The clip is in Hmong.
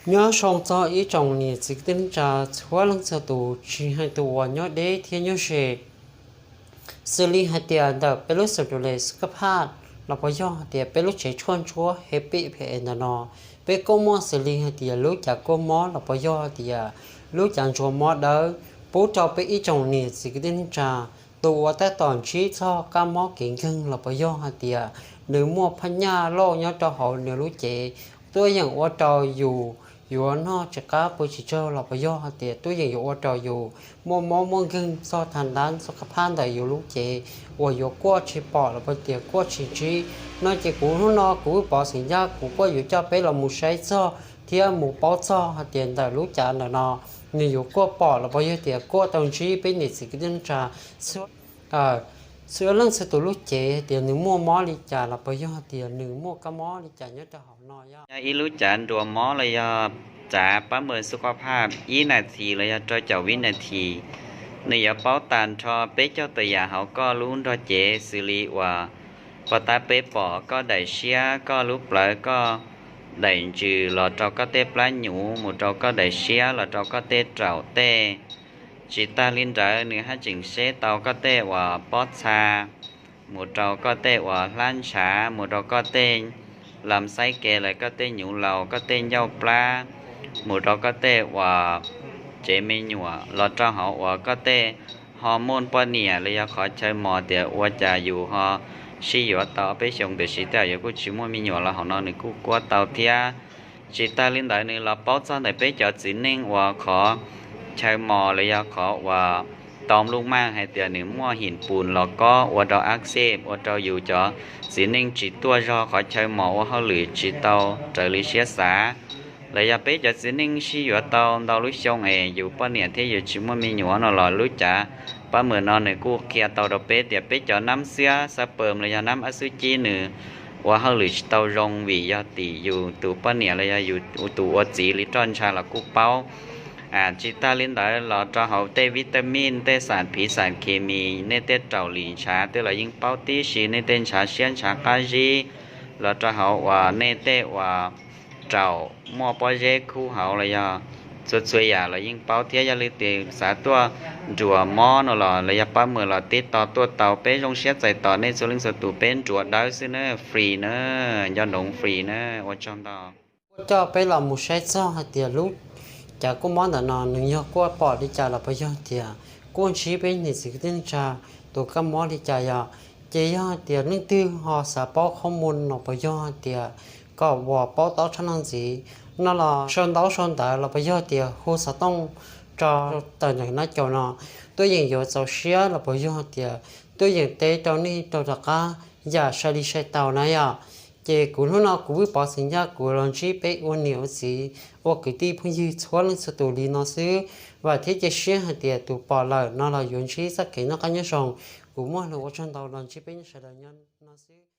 Nyob zoo txog ib tsoom niam txiv kwv tij neej tsa txhua leej txhua tus, tsis hais tus uas nyob deb thiab nyob ze. Xws li hais tias ntawm peb lub xeev Duas Les xwb kab phaj los puas yog hais tias peb lub tsev tshuaj ntsuab he pij phem ntawm no, peb kuj muaj xws li hais tias lub cav kuaj mob los puas yog hais tias lub cav ntsuas mob dawb pub rau peb ib tsoom niam txiv kwv tij neej tsa. Tus uas tab tom ntsib txog kab mob kev nkeeg los puas yog hais tias nws muaj phaj nyaj loj nyob rau hauv nws lub cev, tuaj yeem ua rau yus yuav noj tsis qab pw tsis tsaug los puas yog hais tias tuaj yeem yuav ua rau yus muaj mob muaj nkeeg txog tag nrho txoj kab phaj ntawm yus lub cev uas yuav kuaj tsis pom los puas tias kuaj tsis ntsib no. Ces kuv hnub no kuv wb pov xeem Yaj kuv kuj yuav coj peb los mus saib txog thiab mus paub txog hais tias ntawm lub cav ntawm no nws yuav kuaj pom los puas yog tias kuaj tau ntsib peb niam txiv kwv tij neej tsa txhua leej txhua tus lub cev hais tias nws muaj mob li cas los puas yog tias nws muaj kab mob li cas nyob rau hauv no. Yog ib lub cav nruas mob los yog cav pab mws xub kab phaj ib nas this los yog rau caum vib nas this, nws yuav paub tag nrho peb caug tus yam hauv koj lub nrog cev xws li uas pov tab peb pom koj daim siab, koj lub plawv, koj daim ntsws los rau koj tej plab nyuv, mus rau koj daim siab los rau koj tej raum tej. Tsis tag li ntawd nws haj tseem seb tau koj tej uas pob txha, mus rau koj tej uas hlab ntshav, mus rau koj tej lam xaib ke lawm koj tej nyuv laus, koj tej ncauj plab, mus rau koj tej uas tsev me nyuam los rau hauv uas koj tej ho muaj poj niam los yog qhov chaw mos tias ua cas yus ho sib yuav tau peb xyoo tiam sis tej zaum yuav kuj tsis muaj me nyuam los hauv no nws kuj kuaj tau thiab. Tsis tag li ntawd nws los paub txog ntawm peb cov txiv neej uas qhov chaw mos los yog qhov uas tau lub maj hais tias nws muaj him pus los kob ua rau ab xej ua rau yus cov txiv neej tsis tuaj zog qhov chaw mos ua hauj lwm tsis tau raws li siab xav. Los yog peb cov txiv neej sib yuav tau ntau lub xyoo es yus poj niam thiab yus tsis muaj me nyuam no los lub cav pab mws no nws kuj qhia tau rau peb tias peb cov nab xiab xab pem los yog nab ab xub cib nws ua hauj lwm tsis tau zoo vim yog tim yus tus poj niam los yog yus tus ua txiv li roj ntsha los kuj paub. Tsis tag li ntawd los rau hauv tej vitamin, tej xam phiv xam khes mis, nej tej raum lim ntshav tej los yeej paub tib si, nej tej ntshav siab ntshav qab zib, los rau hauv uas nej tej uas raum muaj pob zeb khub hauv los yog txhua txhua yam los yeej paub thiab. Yog leej twg xav tuaj nruas mob no los los yog pab mws los tib tau tuaj tau, peb zoo siab txais tos nej txhua leej txhua tus, peb nruas dawb xwb na, free na, nco ntsoov free na, ua tsaug ntau. Kuj coj peb los mus saib txog hais tias lub cav kuaj mob ntawm no nws yog kuaj pom li cas los puas yog tias kuaj ntsib peb niam txiv kwv tij neej tsa tus kab mob li cas yom. Ces yog hais tias leej twg ho xav paub qhov muag no puas yog hais tias kom uas paub tau tshaj no ntxiv no los sau ntaub sau ntawv los puas yog tias hu xov tooj rau tawm ntawm no caum no, tuaj yeem yuav txaus siab los puas yog tias tuaj yeem teb rau nej rau tom qab yam sai li sai tau na yom. Ces kuv hnub no kuv wb pov xeem Yaj kuv los ntsib peb ua niam ua txiv ua kwv tij phooj ywg txhua leej txhua tus li no xwb. Vam thiab cia siab hais tias tus pom lawm no los yuav ntsib txoj kev noj qab nyob zoo. Kuv muaj lus ua tsaug ntau los ntsib peb sawv daws nyob no xwb.